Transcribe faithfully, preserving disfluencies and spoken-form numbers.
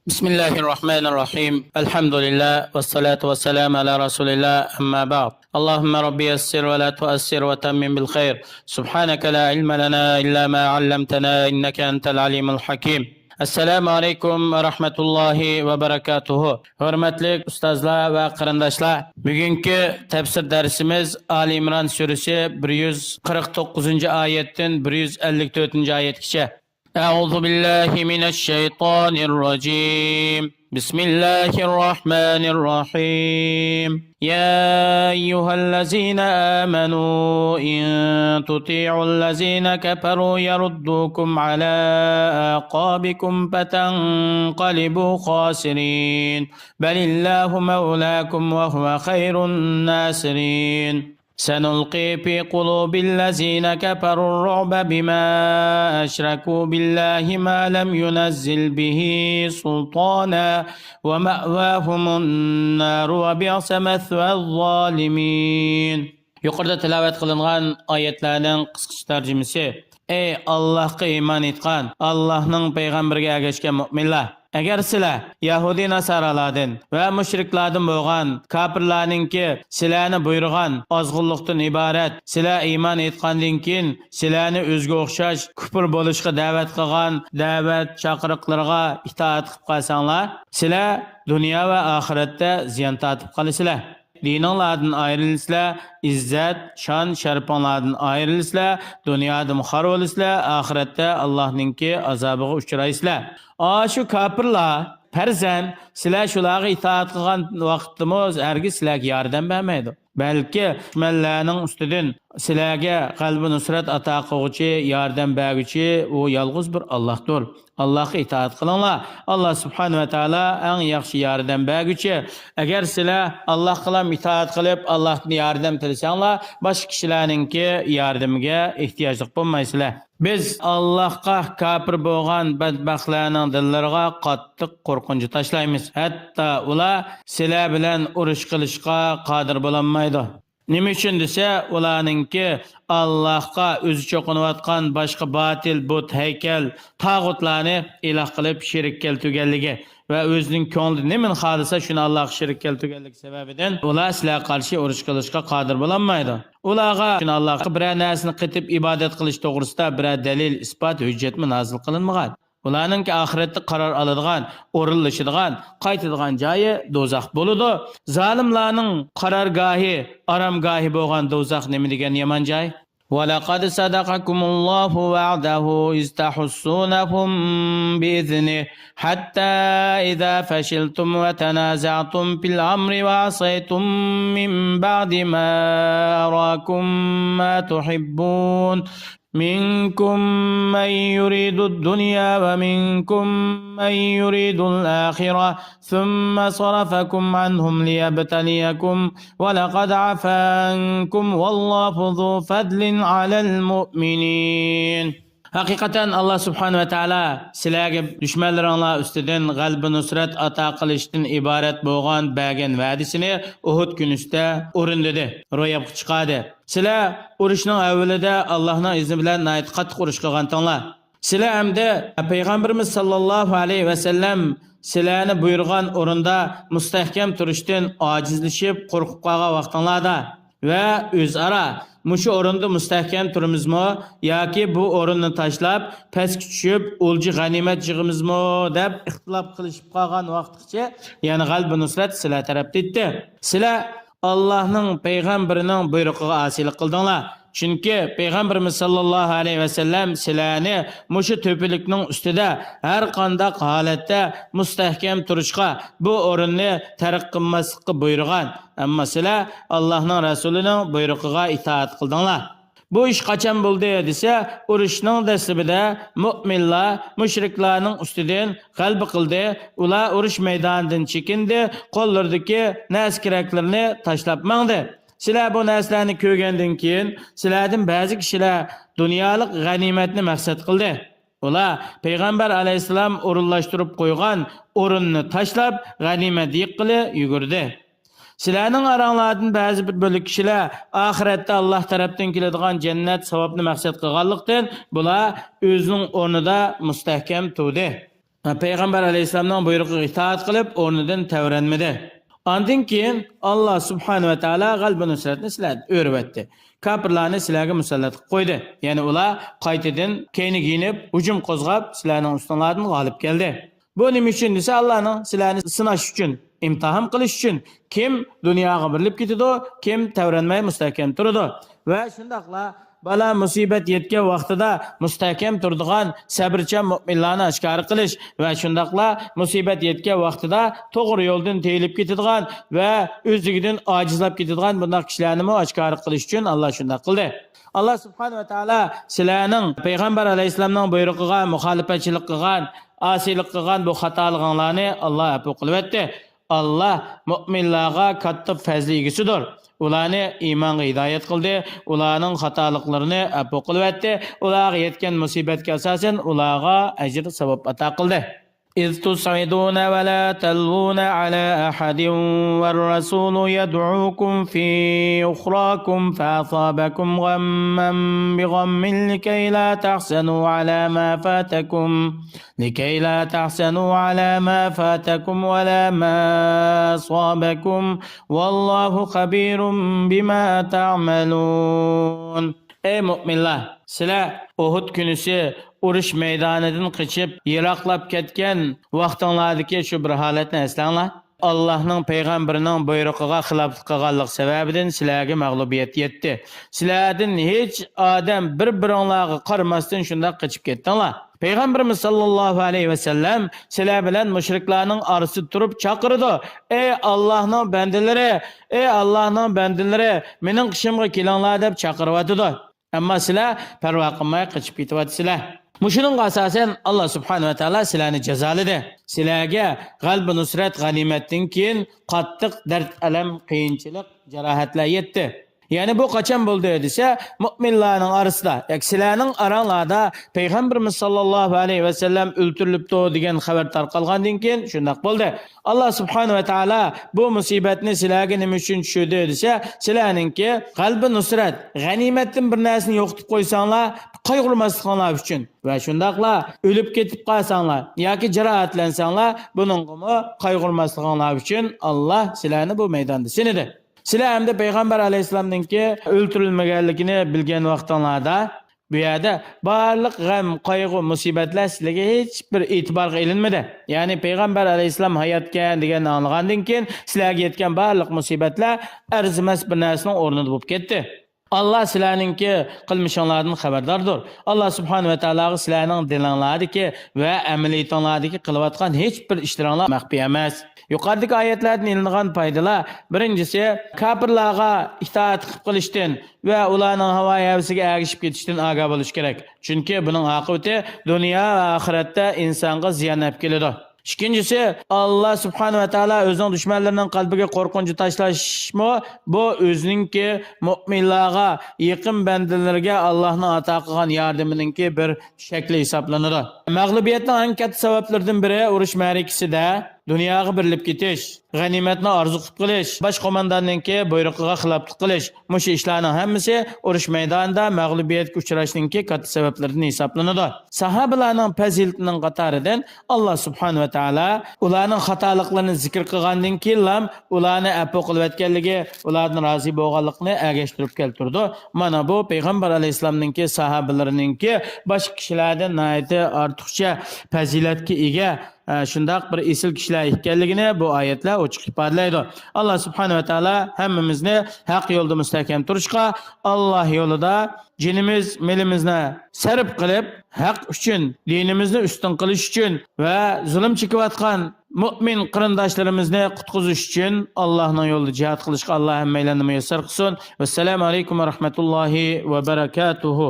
بسم الله الرحمن الرحيم. الحمد لله والصلاة والسلام على رسول الله، أما بعد. اللهم رب يسر ولا تعسر وتمم بالخير. سبحانك لا علم لنا إلا ما علمتنا إنك أنت العليم الحكيم. السلام عليكم ورحمة الله وبركاته. ھۆرمەتلىك ئۇستازلار ۋە قېرىنداشلار، بۈگۈنكى تەپسىر دەرسىمىز ئالى ئىمران سۈرىسى بىر يۈز قىرىق توققۇزىنچى ئايەتتىن بىر يۈز ئەللىك تۆتىنچى ئايەتكىچە. أعوذ بالله من الشيطان الرجيم. بسم الله الرحمن الرحيم. يا أيها الذين آمنوا إن تطيعوا الذين كفروا يردوكم على أعقابكم فتنقلبوا خاسرين. بل الله مولاكم وهو خير الناصرين. سنلقي في قلوب الذين كفروا الرعب بما أشركوا بالله ما لم ينزل به سلطانا ومأواهم النار وبئس مثوى الظالمين. يۇقىرىدا تىلاۋەت قىلىنغان ئايەتلەرنىڭ قىسقىچە تەرجىمىسى. ئەي ئاللاھقا ئىمان ئېيتقان، ئاللاھنىڭ پەيغەمبىرىگە ئەگەشكەن مۆمىنلار! ئەگەر سىلەر يەھۇدىي ناسارالاردىن ۋە مۇشرىكلاردىن بولغان كاپىرلارنىڭكى سىلەرنى بۇيرۇغان ئازغۇنلۇقتىن ئىبارەت، سىلەر ئىمان ئېيتقاندىن كېيىن سىلەرنى ئۆزىگە ئوخشاش كۇپۇر بولۇشقا دەۋەت قىلغان دەۋەت چاقىرىقلىرىغا ئىتائەت قىلىپ قالساڭلار، سىلەر دۇنيا ۋە ئاخىرەتتە زىيان تارتىپ قالىسىلەر. دىنىڭلاردىن ئايرىلىسىلەر، ئىززەت، شان، شەرىپىڭلاردىن ئايرىلىسىلەر، دۇنيادىمۇ خار بولىسىلەر، ئاخىرەتتە ئاللاھنىڭكى ئازابىغا ئۇچرايسىلەر. ئاشۇ كاپىرلار، پەرزەن، سىلەر شۇلارغا ئىتائەت قىلغان ۋاقىتتىمۇ ھەرگىز سىلەرگە ياردەم بەرمەيدۇ. بەلكى دۈشمەنلەرنىڭ ئۈستىدىن سىلەرگە غەلىبە نۇسرەت ئاتا قىلغۇچى، ياردەم بەرگۈچى ئۇ يالغۇز بىر ئاللاھدۇر. ئاللاھقا ئىتائەت قىلىڭلار. ئاللاھ سۇبھانەھۇ ۋە تائالا ئەڭ ياخشى ياردەم بەرگۈچى. ئەگەر سىلەر ئاللاھقىلا ئىتائەت قىلىپ، ئاللاھتىن ياردەم تىلىسەڭلار، باشقا كىشىلەرنىڭكى ياردىمىگە ئېھتىياجلىق بولمايسىلەر. بىز ئاللاھقا كاپىر بولغان بەدبەختلەرنىڭ دىللىرىغا قاتتىق قورقۇنچ تاشلايمىز. ھەتتا ئۇلار سىلەر بىلەن ئۇرۇش قىلىشقا قادىر بولالمايدۇ. نېمە ئۈچۈن دېسە، ئۇلارنىڭكى ئاللاھقا ئۆزى چوقۇنۇۋاتقان باشقا باتىل بۇت، ھەيكەل، تاغۇتلارنى ئىلاھ قىلىپ شېرىك كەلتۈرگەنلىكى ۋە ئۆزىنىڭ كۆڭلىدە نېمىنى خالىسا، شۇنى ئاللاھقا شېرىك كەلتۈرگەنلىكى سەۋەبىدىن ئۇلار سىلەرگە قارشى ئۇرۇش قىلىشقا قادىر بولالمايدۇ. ئۇلارغا شۇنى ئاللاھقا بىرەر نەرسىنى قېتىپ ئىبادەت قىلىش توغرىسىدا بىرەر دەلىل، ئىسپات، ھۆججەتمۇ نازىل قىلىنمىغان. ئۇلارنىڭكى ئاخىرەتتە قارار ئالىدىغان، ئورۇنلىشىدىغان، قايتىدىغان جايى دوزاخ بولىدۇ. زالىملارنىڭ قارارگاھى، ئارامگاھى بولغان دوزاخ نېمە دېگەن يامان جاي! ولقد صدقكم الله وعده إذ تحسونهم بإذنه حتى إذا فشلتم وتنازعتم في الأمر وعصيتم من بعد ما أراكم ما تحبون منكم من يريد الدنيا ومنكم من يريد الآخرة ثم صرفكم عنهم ليبتليكم ولقد عفا عنكم والله ذو فضل على المؤمنين. ھەقىقەتەن، ئاللاھ سۇبھانەھۇ ۋە تائالا سىلەرگە دۈشمەنلىرىڭلار ئۈستىدىن غەلىبە نۇسرەت ئاتا قىلىشتىن ئىبارەت بولغان بەرگەن ۋەدىسىنى ئۇھۇد كۈنىسىدە ئورۇندىدى، روياپقا چىقاردى. سىلەر ئۇرۇشنىڭ ئەۋۋىلىدە ئاللاھنىڭ ئىزنى بىلەن ناھايىتى قاتتىق ئۇرۇش قىلغانتىڭلار. سىلەر ئەمدى پەيغەمبىرىمىز ساللاللاھۇ ئەلەيھى ۋەسەللەم سىلەرنى بۇيرۇغان ئورۇندا مۇستەھكەم تۇرۇشتىن ئاجىزلىشىپ، قورقۇپ قالغان ۋاقتىڭلاردا ۋە ئۆزئارا مۇشۇ ئورۇندا مۇستەھكەم تۇرىمىزمۇ ياكى بۇ ئورۇننى تاشلاپ، پەسكە چۈشۈپ، ئولجا غەنىيمەت يىغىمىزمۇ دەپ ئىختىلاپ قىلىشىپ قالغان ۋاقىتقىچە، يەنى غەلىبە نۇسرەت سىلەر تەرەپتە ئىدى. سىلەر ئاللاھنىڭ پەيغەمبىرىنىڭ بۇيرۇقىغا ئاسىيلىق قىلدىڭلار. چۈنكى پەيغەمبىرىمىز ساللاللاھۇ ئەلەيھى ۋەسەللەم سىلەرنى مۇشۇ تۆپىلىكنىڭ ئۈستىدە ھەر قانداق ھالەتتە مۇستەھكەم تۇرۇشقا، بۇ ئورۇننى تەرك قىلماسلىققا بۇيرۇغان. ئەمما سىلەر ئاللاھنىڭ رەسۇلىنىڭ بۇيرۇقىغا ئىتائەت قىلدىڭلار. بۇ ئىش قاچان بولدى دېسە، ئۇرۇشنىڭ دەسلىپىدە مۆمىنلار مۇشرىكلارنىڭ ئۈستىدىن غەلىبە قىلدى. ئۇلار ئۇرۇش مەيدانىدىن چېكىندى، قوللىرىدىكى نەرسە-كېرەكلىرىنى تاشلاپ ماڭدى. سىلەر بۇ نەرسىلەرنى كۆرگەندىن كېيىن، سىلەردىن بەزى كىشىلەر دۇنيالىق غەنىيمەتنى مەقسەت قىلدى. ئۇلار پەيغەمبەر ئەلەيھىسسالام ئورۇنلاشتۇرۇپ قويغان ئورۇننى تاشلاپ، غەنىيمەت يىغقىلى يۈگۈردى. سىلەرنىڭ ئاراڭلاردىن بەزى بىر بۆلەك كىشىلەر ئاخىرەتتە ئاللاھ تەرەپتىن كېلىدىغان جەننەت ساۋابنى مەقسەت قىلغانلىقتىن، بۇلار ئۆزىنىڭ ئورنىدا مۇستەھكەم تۇردى. پەيغەمبەر ئەلەيھىسسالامنىڭ بۇيرۇقىغا ئىتائەت قىلىپ، ئورنىدىن تەۋرەنمىدى. ئاندىن كېيىن ئاللا سۇبھانەھۇ ۋە تائالا غەلىبە نۇسرەتنى سىلەردىن ئۆرۈۋەتتى. كاپىرلارنى سىلەرگە مۇسەللەت قىلىپ قويدى. يەنى ئۇلار قايتىدىن كەينىگە يېنىپ، ھۇجۇم قوزغاپ، سىلەرنىڭ ئۈستۈڭلاردىن غالىب كەلدى. بۇ نېمە ئۈچۈن دېسە، ئاللانىڭ سىلەرنى سىناش ئۈچۈن، ئىمتىھان قىلىش ئۈچۈن، كىم دۇنياغا بېرىلىپ كېتىدۇ، كىم تەۋرەنمەي مۇستەھكەم تۇرىدۇ. ۋە شۇنداقلا بالا مۇسىبەت يەتكەن ۋاقتىدا مۇستەھكەم تۇرىدىغان سەۋرچان مۆمىنلارنى ئاشكارا قىلىش ۋە شۇنداقلا مۇسىبەت يەتكەن ۋاقتىدا توغرا يولدىن تېيىلىپ كېتىدىغان ۋە ئۆزلۈكىدىن ئاجىزلاپ كېتىدىغان بۇنداق كىشىلەرنىمۇ ئاشكارا قىلىش ئۈچۈن ئاللا شۇنداق قىلدى. ئاللا سۇبھانەھۇ ۋە تائالا سىلەرنىڭ پەيغەمبەر ئەلەيھىسسالامنىڭ بۇيرۇقىغا مۇخالىپەتچىلىك قىلغان، ئاسىيلىق قىلغان بۇ خاتالىقىڭلارنى ئاللا ئەپۇ قىلىۋەتتى. ئاللا مۆمىنلارغا كاتتا پەزلى ئىگىسىدۇر. ئۇلارنى ئىمانغا ھىدايەت قىلدى، ئۇلارنىڭ خاتالىقلىرىنى ئەپۇ قىلىۋەتتى، ئۇلارغا يەتكەن مۇسىبەتكە ئاساسەن ئۇلارغا ئەجىر، ساۋاب ئاتا قىلدى. إذ تصعدون ولا تلوون على أحد والرسول يدعوكم في أخراكم فأصابكم غما بغم لكي لا تحزنوا على ما فاتكم لكي لا تحزنوا على ما فاتكم ولا ما أصابكم والله خبير بما تعملون. ئەي مۆمىنلار، سىلەر ئۇھۇد كۈنىسى ئۇرۇش مەيدانىدىن قېچىپ، يىراقلاپ كەتكەن ۋاقتىڭلاردىكى شۇ بىر ھالەتنى ئەسلەڭلار. ئاللاھنىڭ پەيغەمبىرىنىڭ بۇيرۇقىغا خىلاپلىق قىلغانلىق سەۋەبىدىن سىلەرگە مەغلۇبىيەت يەتتى. سىلەردىن ھېچ ئادەم بىر-بىرىڭلارغا قارىماستىن شۇنداق قېچىپ كەتتىڭلار. پەيغەمبىرىمىز ساللاللاھۇ ئەلەيھى ۋەسەللەم سىلەر بىلەن مۇشرىكلارنىڭ ئارىسىدا تۇرۇپ چاقىرىدۇ، ئەي ئاللاھنىڭ بەندىلىرى، ئەي ئاللاھنىڭ بەندىلىرى، مېنىڭ قېشىمغا كېلىڭلار دەپ چاقىرىۋاتىدۇ. ئەمما سىلەر پەرۋا قىلماي قېچىپ كېتىۋاتىسىلەر. مۇشۇنىڭغا ئاساسەن، ئاللا سۇبھانەھۇ ۋە تائالا سىلەرنى جازالىدى. سىلەرگە غەلىبە نۇسرەت، غەنىيمەتتىن كېيىن قاتتىق دەرد، ئەلەم، قىيىنچىلىق، جاراھەتلەر يەتتى. يەنى بۇ قاچان بولدى دېسە، مۆمىنلارنىڭ ئارىسىدا ياكى سىلەرنىڭ ئاراڭلاردا پەيغەمبىرىمىز ساللاللاھۇ ئەلەيھى ۋەسەللەم ئۆلتۈرۈلۈپتۇ دېگەن خەۋەر تارقالغاندىن كېيىن شۇنداق بولدى. ئاللا سۇبھانەھۇ ۋە تائالا بۇ مۇسىبەتنى سىلەرگە نېمە ئۈچۈن چۈشۈردى دېسە، سىلەرنىڭكى غەلىبە نۇسرەت، غەنىيمەتتىن بىر نەرسىنى يوقىتىپ قويساڭلار، قايغۇرماسلىقىڭلار ئۈچۈن ۋە شۇنداقلا ئۆلۈپ كېتىپ قالساڭلار ياكى جاراھەتلەنسەڭلار، بۇنىڭغىمۇ قايغۇرماسلىقىڭلار ئۈچۈن ئاللا سىلەرنى بۇ مەيداندا سىنىدى. سىلەر ئەمدى پەيغەمبەر ئەلەيھىسسالامنىڭكى ئۆلتۈرۈلمىگەنلىكىنى بىلگەن ۋاقتىڭلاردا، بۇ يەردە بارلىق غەم، قايغۇ، مۇسىبەتلەر سىلەرگە ھېچ بىر ئېتىبارغا ئېلىنمىدى. يەنى پەيغەمبەر ئەلەيھىسسالام ھاياتكەن دېگەننى ئاڭلىغاندىن كېيىن، سىلەرگە يەتكەن بارلىق مۇسىبەتلەر ئەرزىمەس بىر نەرسىنىڭ ئورنىدا بولۇپ كەتتى. ئاللا سىلەرنىڭكى قىلمىشىڭلاردىن خەۋەرداردۇر. ئاللا سۇبھانەھۇ ۋە تائالاغا سىلەرنىڭ دىلىڭلاردىكى ۋە ئەمەلىيىتىڭلاردىكى قىلىۋاتقان ھېچ بىر ئىشلىرىڭلار مەخپىي ئەمەس. يۇقىرىدىكى ئايەتلەردىن ئېلىنغان پايدىلار، بىرىنچىسى، كاپىرلارغا ئىتائەت قىلىپ قېلىشتىن ۋە ئۇلارنىڭ ھاۋا ھەۋىسىگە ئەگىشىپ كېتىشتىن ئاگاھ بولۇش كېرەك. چۈنكى بۇنىڭ ئاقىۋىتى دۇنيا ۋە ئاخىرەتتە ئىنسانغا زىيان ئەپ كېلىدۇ. ئىككىنچىسى، ئاللا سۇبھانەھۇ ۋە تائالا ئۆزىنىڭ دۈشمەنلىرىنىڭ قەلبىگە قورقۇنچ تاشلاشمۇ بۇ ئۆزىنىڭكى مۆمىنلارغا، يېقىن بەندىلىرىگە ئاللانىڭ ئاتا قىلغان ياردىمىنىڭكى بىر شەكلى ھېسابلىنىدۇ. مەغلۇبىيەتنىڭ ئەڭ كاتتا سەۋەبلىرىدىن بىرى ئۇرۇش مەرىكىسىدە دۇنياغا بېرىلىپ كېتىش، غەنىيمەتنى ئارزۇ قىلىپ قېلىش، باش قومانداننىڭكى بۇيرۇقىغا خىلاپلىق قىلىش. مۇشۇ ئىشلارنىڭ ھەممىسى ئۇرۇش مەيدانىدا مەغلۇبىيەتكە ئۇچراشنىڭكى كاتتا سەۋەبلىرىدىن ھېسابلىنىدۇ. ساھابىلارنىڭ پەزىلىتىنىڭ قاتارىدىن ئاللا سۇبھانەھۇ ۋە تائالا ئۇلارنىڭ خاتالىقلىرىنى زىكىر قىلغاندىن كېيىنلا ئۇلارنى ئەپۇ قىلىۋەتكەنلىكى، ئۇلاردىن رازى بولغانلىقىنى ئەگەشتۈرۈپ كەلتۈرىدۇ. مانا بۇ پەيغەمبەر ئەلەيھىسسالامنىڭكى ساھابىلىرىنىڭكى باشقا كىشىلەردىن ناھايىتى ئارتۇقچە پەزىلەتكە ئىگە، ئە، شۇنداق بىر ئېسىل كىشىلەر ئىكەنلىكىنى بۇ ئايەتلەر ئوچۇق ئىپادىلەيدۇ. ئاللا سۇبھانەھۇ ۋە تائالا ھەممىمىزنى ھەق يولدا مۇستەھكەم تۇرۇشقا، ئاللا يولىدا جېنىمىز، مېلىمىزنى سەرپ قىلىپ، ھەق ئۈچۈن، دىنىمىزنى ئۈستۈن قىلىش ئۈچۈن ۋە زۇلۇم چېكىۋاتقان مۆمىن قېرىنداشلىرىمىزنى قۇتقۇزۇش ئۈچۈن ئاللانىڭ يولىدا جىھاد قىلىشقا ئاللا ھەممەيلەننى مۇيەسسەر قىلسۇن. ۋەسسالامۇ ئەلەيكۇم ۋە رەھمەتۇللاھى ۋە بەرەكاتۇھۇ.